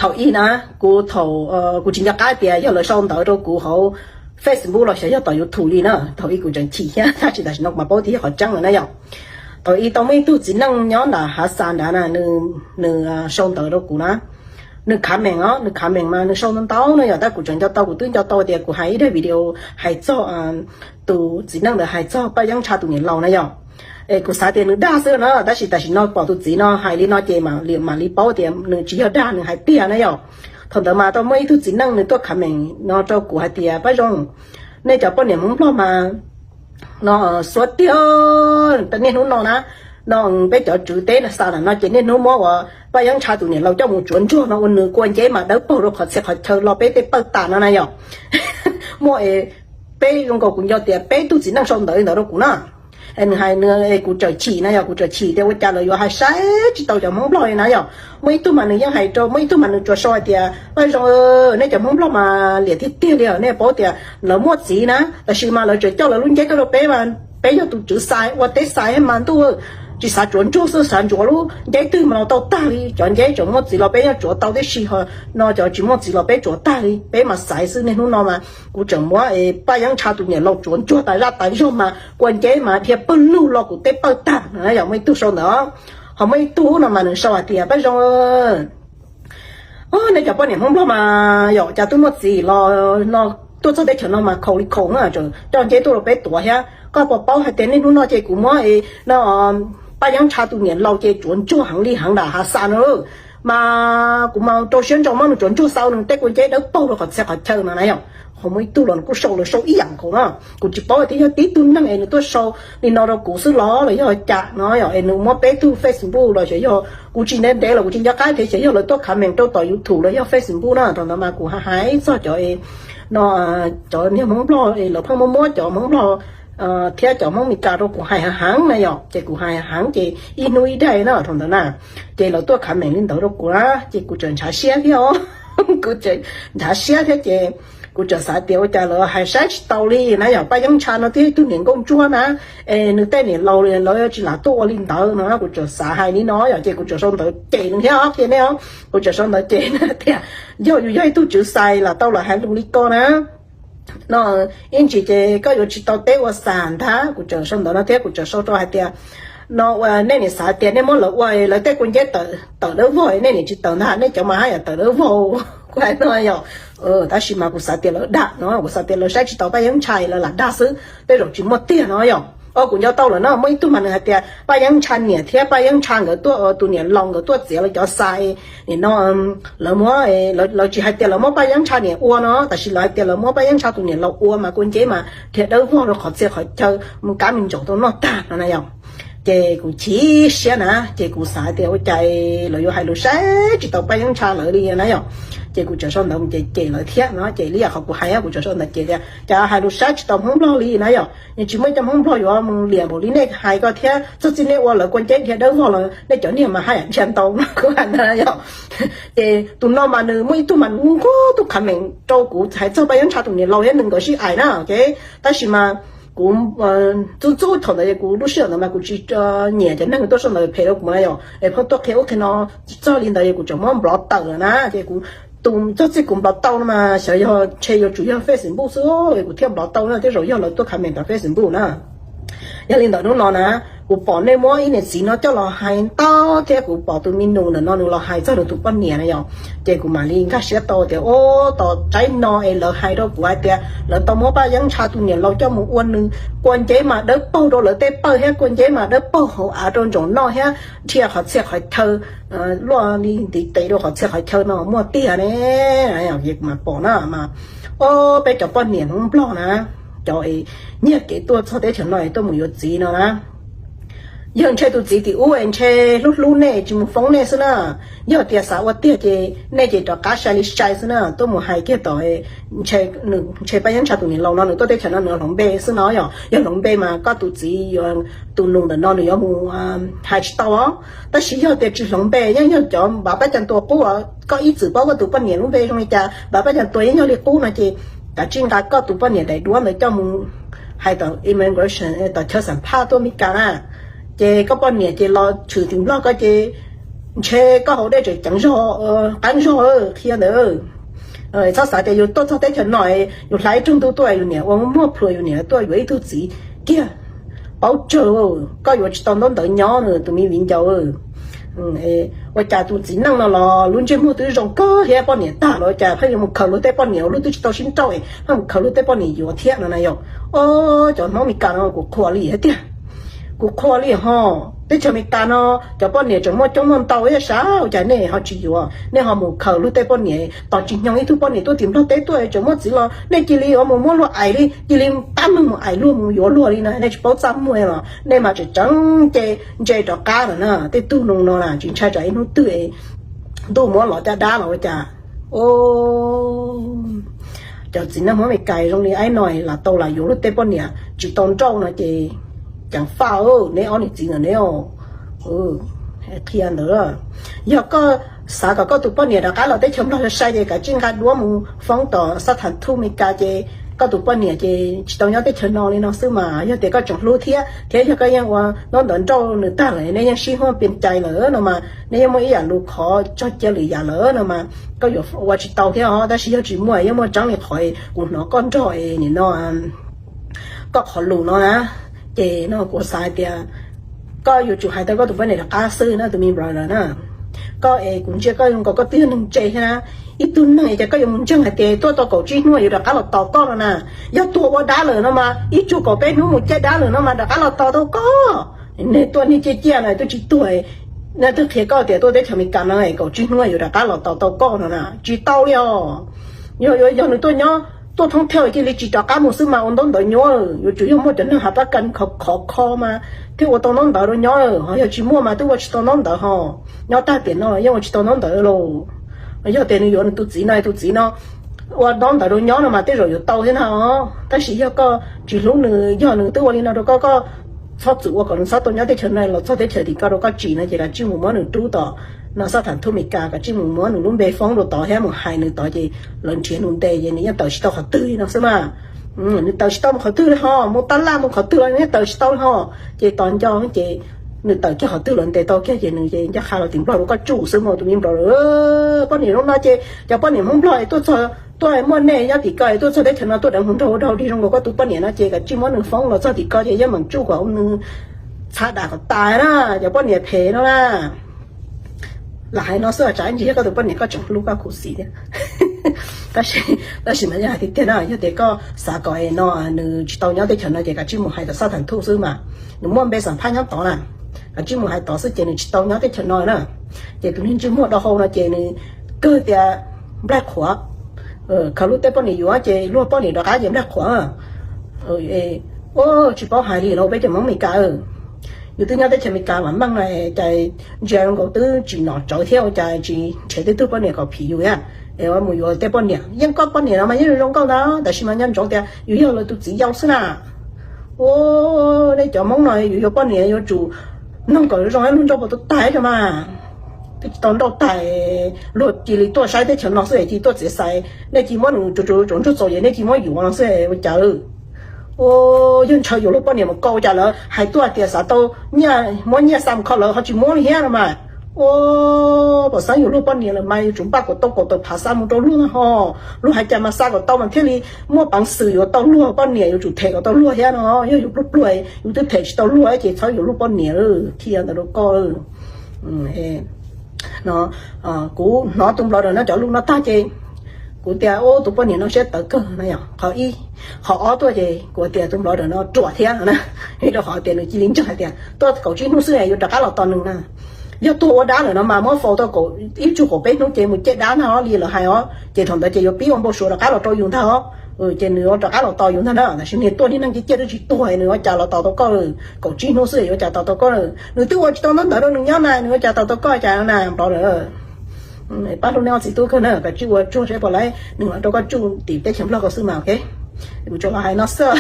Thaum ub na, kuv thaum, kuv tsis nco qab tias yog lawv sau ntawv rau kuv hauv Facebook los xyov yog tom YouTube li na, thaum ub kuv tseem chim thiab, tab sis tam sim no kuv mam paub tias yog qhov tseeb lawm na yom. Thaum ub tau muaj ib tug txiv neej nyob nram hav xas nrad na, nws sau ntawv rau kuv na, nws comment os, nws comment mas nws sau ntau ntau na yom, tab kuv tseem nco tau, kuv twb nco tau tias kuv hais ib daim video hais txog, tus txiv neej ntawd hais txog Paj Yeeb Ntsha tus niam laus na yom. Es kuv xav tias nws dag xwb na, tab sis tam sim no pom tus txiv no hais li no ces mam li paub tias nws tsis yog dag, nws hais tiag na yom. Thaum ntawd mas tau muaj ib tug txiv neej nws tuaj comment no rau kuv hais tias, Paj Zoo, nej cov poj niam Hmoob Nplog mas no xuav tiag, niaj hnub no na, no peb cov tswv teb na xa na no ces niaj hnub muab uas Paj Yeeb Ntsha tus niam laus coj mus tsuav ntsuag no ua nws kua nceb mas dawb paug rau qhov txhia qhov chaw los peb tej pawj tas no na yom. Muaj es peb zoo nkaus kuv nco tias peb tug txiv neej sau ntawv li ntawd rau kuv na. Nws hais, kuv tseem chim na yom, kuv tseem chim tias ua cas lawv yuav hais saib tsis tau cov Hmoob Nplog li na yom. Muaj ib tug mas nws yeej hais rau, muaj ib tug mas nws tsuas sau hais tias, Paj Zoo, nej cov Hmoob Nplog mas liam tiag tiag li os, nej paub tias lawv muaj txiv na, tab sis mas lawv tseem coj lawv lub nceb tuaj rau peb mas peb yog tus tswv xais ua teb xais mas ntuj, tsis xav tsuav ntsuag xwb, xav ntsuav lub nceb twg mas los tau tag li. Cov nceb tseem muaj txiv los peb yeej tsuav tau tib si, ho no cov tsis muaj txiv los peb tsuav tag li, peb mas xaiv xwb. Niaj hnub no mas kuv tseem muab Paj Yeeb Ntsha tus niam laus tsuav ntsuag tas zaj tas zog mas kua nceb mas dhia pawg lug los kuv tej pawj tag no na yom. Muaj ib tug sau ntawd, ho muaj ib tug no mas nws sau hais tias, Paj Zoo, nej cov poj niam Hmoob Nplog mas yom, cas twb muaj txiv los no tuaj txog teb chaws no mas khaus li khaus na, coj nceb tuaj rau peb tuav thiab. Koj puas paub hais tias niaj hnub no ces kuv muab no Paj Yeeb Ntsha tus niam laus ces tsuav ntsuag heev li heev nram hav xas no, mas kuv mas rau siab ntso muab nws tsuav ntsuag xa ua nws tej kua nceb dawb paug rau qhov txhia qhov chaw no na yom. Ho muaj ib tug los nws kuj sau, lawv sau ib yam nkaus na. Kuv tsis paub tias yog tib tug neeg es nws tuaj sau li no rau kuv xwb los los yog cas no yom, es nws muab peb tug Facebook los xyov yog, kuv tsis ntev ntev los kuv tsis nco qab tias xyov yog lawv tuaj comment rau tom YouTube los yog Facebook na. Thaum ntawd mas kuv hais txog cov no, cov niag Hmoob Nplog es lawv pheej muab muab cov Hmoob Nplog thiab cov Hmoob Meskas rau kuv hais heev heev na yom, ces kuv hais heev ces ib hnub ib daim na thaum ntawd na, ces lawv tuaj comment li ntawd rau kuv na, ces kuv tseem ntshav siab thiab os. Kuv tseem ntshav siab thiab ces kuv tseem xav tias ua cas lawv hais saib tsis tau li na yom, Paj Yeeb Ntsha no twb yog ib tug niam nkauj ntsuab na, es nws tej niam laus lawv tsis lam tuaj ua li ntawd no, kuv tseem xav hais li no yom, ces kuv tseem sau ntawv cem nws thiab os, qhia nej os, kuv tseem sau ntawv cem nws tias, yog yus yog ib tug tswv xais lam tau lawv hais lus li ko na, no ib ntsis ces koj yuav tsis tau teb ua xas ntag. Kuv tseem sau ntawv no thiab kuv tseem sau rau hais tias, no ua nej niam xav tias nej muab lawv ua lawv tej kua nceb tawm dawb vog, nej niam tsis tawm ntag, nej cov mas haj yam tawm dawb vog. Kuv hais no yom, tab sis mas kuv xav tias lawv dag no, kuv xav tias lawv saib tsis tau Paj Yeeb Ntsha lawv lam dag xwb, tej zaum tsis muaj tiag no yom. O kuv nco tau lawm no, muaj ib tug mas nws hais tias Paj Yeeb Ntsha niam thiab Paj Yeeb Ntsha nkawd tuaj, tus niam laus nkawd tuaj txiav lawv cov xais, nim no lawv muab, lawv tsis hais tias lawv muab Paj Yeeb Ntsha niam ua no, tab sis lawv hais tias lawv muab Paj Yeeb Ntsha tus niam laus ua mas kua nceb mas dhia dawb vog rau qhov txhia qhov chaw, mus kab me ntsaum tau noj tag no na yom. Ces kuv chim siab na, ces kuv xav tias ua cas lawv yuav hais lus saib tsis tau Paj Yeeb Ntsha lawv li na yom. Ces kuv tseem sau ntawv mus cem cem lawv thiab no, ces li yam qhov kuv hais, kuv tseem sau ntawv cem tias cas hais lus saib tsis tau Hmoob Nplog li na yom. Yeej tsis muaj ib co Hmoob Nplog yuav mus liam npaum li nej hais ko thiab, txog txij nej ua lawv kua nceb dhia dawb vog los nej cov niag mas haj yam dhia ntau no kuv hais ntawd na yom. Ces tus no mas nws muaj ib tug mas nws nquag tug comment rau kuv hais txog Paj Yeeb Ntsha tus niam laus thiab nws nkawd sib aim na, tab sis mas kuv txub txub thaum ntawd, kuv lub sij hawm ntawd mas kuv tsis nyiam cov neeg tuaj sau ntawv phem rau kuv na yom, es pheej tuaj qhia ub qhia no. Txog li ntawd kuv tseem muab nplov tawm lawm na, ces kuv, tus txog txij kuv nplov tau no mas xyov yog ntshe yuav tsum yog Facebook xwb kuv thiaj nplov tau na, tej zaum yog lawv tuaj comment tom Facebook na. Yog li ntawd hnub no na, kuv pom nej muab ib niam txiv no coj los hais ntau thiab kuv pom tus me nus ntawm no nws los hais txog nws tus poj niam na yom, ces kuv mam li nkag siab tau tias o, tom tsaib no es lawv hais rau kuv hais tias lawv tau muab Paj Yeeb Ntsha tus niam laus coj mus ua nws kua nceb mas dawb paug rau lawv tej pawj thiab kua nceb mas dawb paug hauv av rau ntsaum noj thiab dhia qhov txhia qhov chaw, luaj li ntiv tes rau qhov txhia qhov chaw no muaj tiag ne. Kuv mam pom na mas, o, peb cov poj niam Hmoob Nplog na, cov nyiag kev tuaj txog teb chaws no es tuaj mus yuav txiv no na, yog ntshe tus txiv tim ub es ntshe hlub hlub nej tsis mus foob nej xwb na. Yog tias xav ua tiag ces nej ces rov qab sai li sai xwb na, tuaj mus hais kiag tom, ntshe Paj Yeeb Ntsha tus niam laus no nws tuaj teb chaws no nws hloov npe xwb no yom. Yog hloov npe mas koj tus txiv yuav, tus nus ntawm no nws yuav mus hais tsis tau os. Tab sis yog tias tsis hloov npe, yeej yog cov npav Paj Cas Tuas qub, koj ib txwm paub koj tus poj niam lub npe zoo li cas, npav Paj Cas Tuas yeej yog li qub no ces kav tsij nqa koj tus poj niam daim duab ntawd coj mus hais tom immigration, tom chaw xam phaj tuaj Meskas na. Ces koj poj niam ces los tshwm tim Nplog ko ces ntshe koj haus dej tseem ceev zog, qeeb zog qhia ntawd. Txhob xav tias yus tuaj txog teb chaws no yus hlais ib rooj ntuj tuaj yus niam ua muaj plhua yus niam tuaj yuav ib tug txiv kiag. Paub tsawg, koj yuav tsis tau ntaub ntawv nyob tus me viv ncaus. Ua cas tus txiv neej no los lub ntsej muag twb zoo kawg thiab poj niam tag los ua cas pheej yuav mus khaws luag tej poj niam uas luag twb tsis tau sib nrauj, pheej mus khaws luag tej poj niam yuav thiab no na yom. Ob, cov Hmoob Meskas no kuv qhuas li hais tias, kuv qhuas li ho. Teb chaws Amelikas no cov poj niam tseem muaj coob muaj ntau thiab sav, ua cas nej ho tsis yuav, nej ho mus khaws luag tej poj niam. Tos tsis nyoog ib tug poj niam tuaj tim Nplog teb tuaj tseem muaj txiv los nej cia li yuav mus muab luag aim li, cia li tab meeg mus aim luag mus yuav luag li na, nej tsis paub txaj muag los nej mas tseem tseem ces ntse rov qab lawm na. Tej tug no no na tsis ntshai tsam ib hnub twg ntuj muab los caj dab los ua cas. Cov txiv neej Hmoob Amelikas zoo li aib no lam tau lam yuav luag tej poj niam tsis tau nrauj no ces ceev faj neb ob niam txiv ntawm neb qhia ntawd. Yog koj xav kom koj tus poj niam rov qab los teb chaws Nplog sai sai ces kav tsij nqa duab mus foob tom xab tham thuj Amelikas ces koj tus poj niam ces tsis tau nyob teb chaws no li no xwb mas. Yog tias koj tseem hlub thiab thiab yog koj yeej ua ntaub ntawv nrauj nws tag lawm nej yeej sib huaj pias cai lawm no mas nej yeej muaj ib yam lus qhov tso cia lwm yam lawm no mas koj yuav ua tsis tau thiab os. Tab sis yog tsis muaj yeej muaj tseeb li qhov kuv hnov koj nrog es nim no koj qhov lus no na, ces no kuv xav hais tias koj yuav tsum hais tau koj tus poj niam rov qab xwb na tus me brother na. Koj es kuv ntsia koj zoo nkaus koj twb yog neeg ntse thiab na. Ib tug neeg es cas koj yuav mus ntseeg hais tias tuaj tau kaum tsib hnub yuav rov qab los tos koj no na. Yog tuag ua dab lawm no mas ib tsug kaum peb hnub mus caij dab lawm no mas rov qab los tos tau koj. Nej tuaj nej ciaj ciaj no twb tsis tuag, nej twb qhia koj tias tuaj teb chaws Amelikas no kaum tsib hnub yuav rov qab los tos tau koj no na, tsis tau li os. Yog yuav yog nws tuaj nyob tuaj thoob thiaj cia li tsis rov qab mus xwb mas ua ntaub ntawv nyuaj. Yuav tsum yog muaj cov neeg hav pab kas khov kho mas thiaj ua tau ntaub ntawv rau nyob, ho yog tsis muaj mas twb ua tsis tau ntaub ntawv ho. Nyob tag tiam no yeej ua tsis tau ntaub ntawv lauj. Yog tias nws yuav nws tus txiv no, tus txiv no ua ntaub ntawv rau nyob no mas tej zaum yuav tau thiab na. Tab sis yog koj tsis hlub nws, yog nws twb ua li no rau koj, koj txhob txwm ua kom nws txhob tau nyob teb chaws no los txog teb chaws tim koj rau koj tsim no ces kav tsij mus muab nws rub tom no xab tham thuj Amelikas, kav tsij mus muab nws lub npe foob rau tod thiab mus hais nws tod ces lawv nrhiav nws ntes ces nws yeej tawm tsis tau qhov twg li no xwb mas. Nws tawm tsis tau mus qhov twg li ho, mus tab laj mus qhov twg los nws yeej tawm tsis tau li ho. Ces tos nco ces nws tawm kiag qhov twg los ntes tau kiag ces nws ces nco qab los tim Nplog rau koj tsuj xwb mas tus me nplog. Poj niam zoo no ces cov poj niam Hmoob Nplog es tuaj txog tuaj muaj nej nyob tim ko es tuaj txog teb chaws no tuaj deev hluas nraug ua dog dig zoo nkaus koj tus poj niam no ces kav tsij muab nws foob los txog tim ko ces yeej meem tsuj kom nws txha dam kom tas na, cov poj niam phem no na. Lam hais no xwb tsam ib ntsis yog koj tus poj niam koj tseem hlub koj khuv xim thiab. Tab sis mas yog hais tiag tiag na, yog tias koj xav kom no nws tsis tau nyob teb chaws no ces kav tsij mus hais tom xab tham thuj xwb mas. Nws muaj npe xam phaj nyob tod na, kav tsij mus hais tod xwb ces nws tsis tau nyob teb chaws no na. Ces tus niag ntsej muag do hau no ces nws kawg tias nplaig qhuav, khaws luag tej poj niam yuav ces luag poj niam rov qab ces nplaig qhuav. Ua tsis paub hais li los peb cov Hmoob Meskas, yus twb nyob teb chaws Amelikas los meej no cas ntsia zoo nkaus twb tsis nom tsawv thiab ua cas tsis nrhiav tej tug poj niam kom phim yus thiab es mus yuav tej poj niam. Yeej koj poj niam no mas yeej zoo zoo nkauj ntag tab sis mas nco ntsoov tias yus yog lawv tus txiv yau xwb na. Ua, nej cov Hmoob no yus yuav poj niam yuav tsum noog kom zoo ib lub nrauj puas tau tag cov mas. Twb tsis tau nrauj tag, luag cia li tuaj saib teb chaws no xwb es cia li tuaj txiav xais, nej cia li muab nws tsuav tsuav ntsuag txaus ces nej cia li muab yuav no xwb ua cas. Ua, yog ntshaw yuav luag poj niam mus koj ua cas lawv hais tuaj tias xav tau nyiaj, muab nyiaj xa mus kho lawv ho tsis muab li thiab no mas. Ua, pom xeeb yuav luag poj niam lawm mas yuav tsum npaj kom tau kaum tawm phav xa mus rau luag ho. Luag hais cas mas xa kom tau mas thiaj li muaj peev xwm yuav tau luag poj niam, yuav tsum them kom tau luag thiab no. Yog yus pluag pluag yus twb them tsis tau luag ces txhob yuav luag poj niam, qhia ntawd rau koj. No, kuv hnov tus nplog ntawm no cov lus no tag ces kuv tias ub tus poj niam no siab tawv kawg no yom, qhov ib. Qhov ob tuaj ces kuv tias tus nplog ntawm no ruam thiab na, vim rau qhov tias nws cia li ntseeg hais tias tuaj kaum tsib hnub xwb yuav rov qab los tos nws na. Yog tuag ua dab lawm no mas muab faus tau ib tsug kaum peb hnub ces mus caij dab na os li lawv hais os, ces thaum ntawd ces yuav pib ua npau suav rov qab los rau yus ntag os. Ces nws rov qab los tos yus ntag na, tab sis niag tuaj niag neeg ciaj ciaj twb tsis tuag nws ua cas los tos tau koj, kaum tsib hnub xwb yuav ua cas tos tau koj. Nws twb ua tsis tau ntaub ntawv rau nws nyob na, nws ua cas tos tau koj cas na nplog lawm. Pab hlub nej ob txiv tub kawg na, kav tsij ua tsuag seb puas laib nws los rau koj tsuj tim teb chaws Nplog ko xwb mas ok. Kuv tsuas los hais no xwb.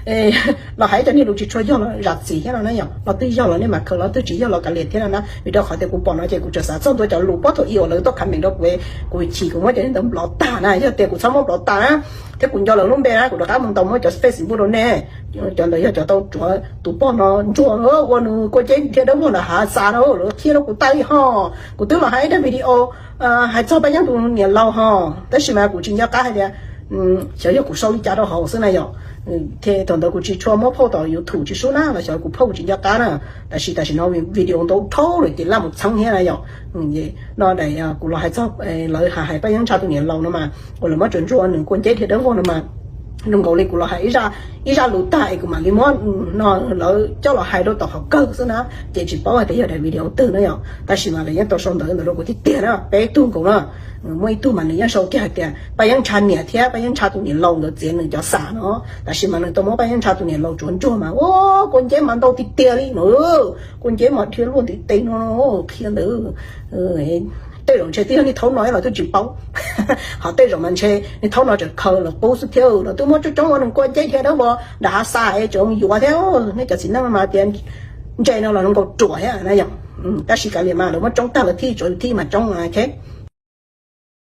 los hais cov niag lus tsis tshua yog los zam txim thiab no na yom. Los twb yog los nej mam khaws, los twb tsis yog los kav liam thiab no na. Vim rau qhov tias kuv pom no ces kuv tseem xav txog ntua cov lus pob thaum ub uas lawv tuaj comment rau kuv, kuv chim kuv muab cov niag ntawd nplov tag na. Yog tias kuv txhob muab nplov tag na, thiab kuv nco lawv lub npe na, kuv rov qab mus ntaus muab cov Facebook rau nej. Cov ntawd yog cov tau tsuav tus poj no ntsuag ua nws kua nceb dhia dawb vog nram hav xav na, lawv thiab rau kuv tag li ho. Kuv twb los hais ib daim video hais txog Paj Yeeb tus niam laus ho, tab sis mas kuv tsis nco qab hais tias xyov yog kuv sau li cas rau hauv xwb na yom. Thiab thaum ntawd kuv tsis tshua muab phauj tom YouTube tsis sub na, los xyov kuv phauj kuv tsis nco qab na. Tab sis tam sim no video ntau dhau lawm ces laj mus txheeb thiab na yom. No daim kuv los hais txog lawv hais Paj Yeeb Ntsha tus niam laus no mas, uas lawv muab tsuav ntsuag nws kua nceb dhia dawb vog no mas, zoo nkaus li kuv los hais ib zaj lus tag es kuv mam li muab no lawv coj los hais rau tom qhov kawg xwb na, ces tsis paub hais tias yog daim video twg na yom. Tab sis mas lawv yeej tau sau ntawv ntawd rau kuv tiag tiag na, peb tug nkaus na. Muaj ib tug mas nws yeej sau kiag hais tias Paj Yeeb Ntsha niam thiab Paj Yeeb Ntsha tus niam laus nkawd txiav nws cov xas no, tab sis mas nws tau muab Paj Yeeb Ntsha tus niam laus tsuav ntsuag mas ua kua nceb mas ntau tiag tiag li no, kua nceb mas dhia luaj ntiv tes no qhia ntawd. Tej zaum ntshe twb yog niag thaub no los twb tsis paub. Ho tej zaum mas ntshe niag thaub no tseem khaws lawv qub xwb thiab, lawv twb muab coob coob ua nws kua nceb dhia dawb vog nram hav xas es tseem yuav thiab. Nej cov txiv neej mas tias ntse no los zoo nkaus ruam thiab na yom. Tab sis kav liam mas lawv muab tsoob tag lawv thij tsuav lawv thij mas tsoob ok.